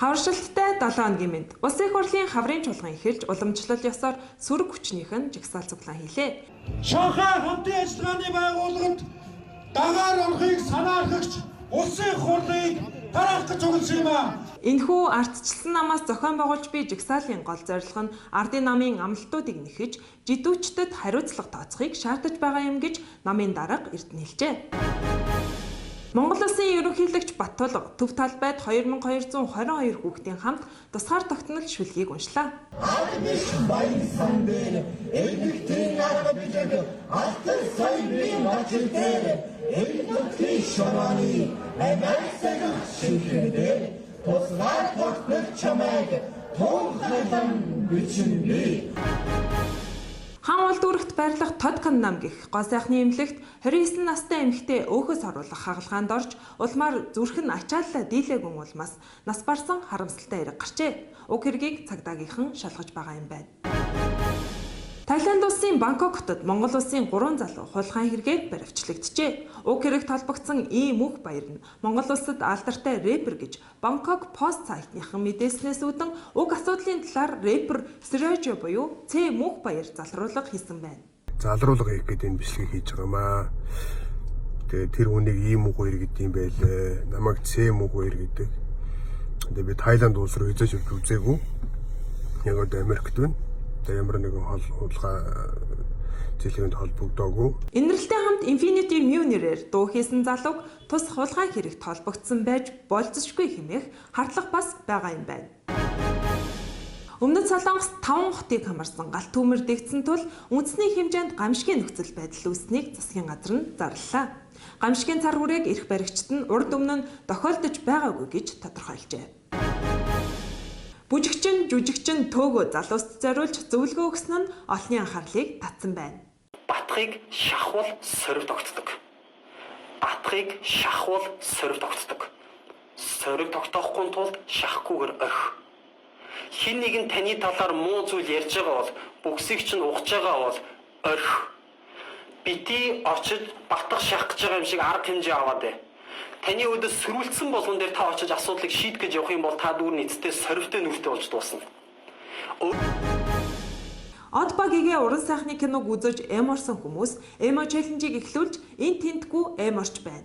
Хаваршилттай 7 хоногийн мэнд. Улсын их хурлын хаврын чуулган эхэлж уламжлал ёсоор сөрөг хүчнийх нь жагсаал цуглаан хийлээ. Шанхай хамтын ажиллагааны байгууллаганд дагаар орохыг санаархагч улсын их хурлыг тараах гэж өгсөн юм аа. Энэхүү ардчилсан намаас зохион байгуулж буй жагсаалын гол зорилго нь ардын намын амлалтуудыг нэхэж, жидүүчдэд хариуцлага тооцохыг шаардаж байгаа юм гэж намын дарга Эрдэнэ хэлжээ. Монгол Улсын ерөнхийлөгч Баттулга төв талбайд 2222 хүүхдийн хамт тусгаар тогтнол шүлгийг уншлаа. Хаан улдүүрэгт байрлах Тод Каннам гэх гоо сайхны эмнэлэгт 29 настай эмэгтэй өөхөөс оруулах хагалгаанд орж улмаар зүрх нь ачааллаа дийлээгүй улмаас нас барсан харамсалтай хэрэг гарчээ. Уг хэргийг цагдаагийнхан шалгаж байгаа юм байна. Таиланд улсын Бангкок хотод Монгол улсын 3 залуу хулгайн хэрэгээр баривчлагджээ. Уг хэрэгт холбогдсон ийм мөнх баяр нь Монгол улсад алдартай рэпер гэж Бангкок Пост сайтныхан мэдээснээс үүдэн уг асуудлын талаар рэпер Срежо буюу Ц мөнх баяр залруулга хийсэн байна. Залруулга хийх гэдэг энэ бичлэгийг хийж байгаамаа. Тэгээ тэр хүнийг ийм мөнх баяр гэдэг юм байлээ. Намайг Ц мөнх баяр гэдэг. Тэгээ би Таиланд улс руу хизээж явж үзээгүй. Яг одоо Америкт байна. Тэгээ ямар нэгэн хол хулгай зэлгэнд холбогдоогүй. Энэрлэлтэй хамт Infinity Mu нэрээр дуу хийсэн залууг тус хулгай хэрэгт холбогдсон байж болзошгүй хэмээх хардлага бас байгаа юм байна. Өмнөд Солонгос 5 хотыг хамарсан галт түүмэр дэгдсэн тул үндэсний хэмжээнд гамшигын нөхцөл байдал үүссэнийг засгийн газар нь зарлалаа. Гамшигын цар хүрээг эрх баригчид нь урд өмнө нь тохиолдож байгаагүй гэж тодорхойлжээ. Бүжигчин, жүжигчин төөгөө залууст зориулж зөвлөгөө өгсөн нь олонний анхаарлыг татсан байна. Батхыг шахвал сорив тогтдог. Батхыг шахвал сорив тогтдог. Сорив тогтоохгүй тулд шахахгүйгээр орхи. Хин нэгэн таны талаар муу зүйл ярьж байгаа бол бүксийг чинь ухаж байгаа бол орхи. Бити очиж батх шахах гэж байгаа юм шиг арга хэмжээ аваад бай. Таны өдөөс сөрүүлсэн болгон дээр та очиж асуудлыг шийдэх гэж явах юм бол та дүүр нь эцэстээ сорвтой нүртэй болж дуусна. Од багигээ уран сайхны киног үзэж эморсон хүмүүс эмо челленжийг эхлүүлж эн тентгүй эморч байна.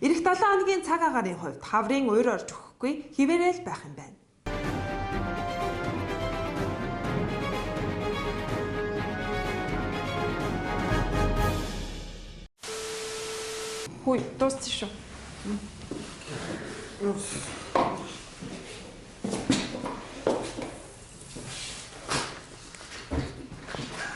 Ирэх 7 хоногийн цаг агаарын хувьд хаврын уйр орж өгөхгүй хിവэрэл байх юм байна. Хүй, дууссан шүү.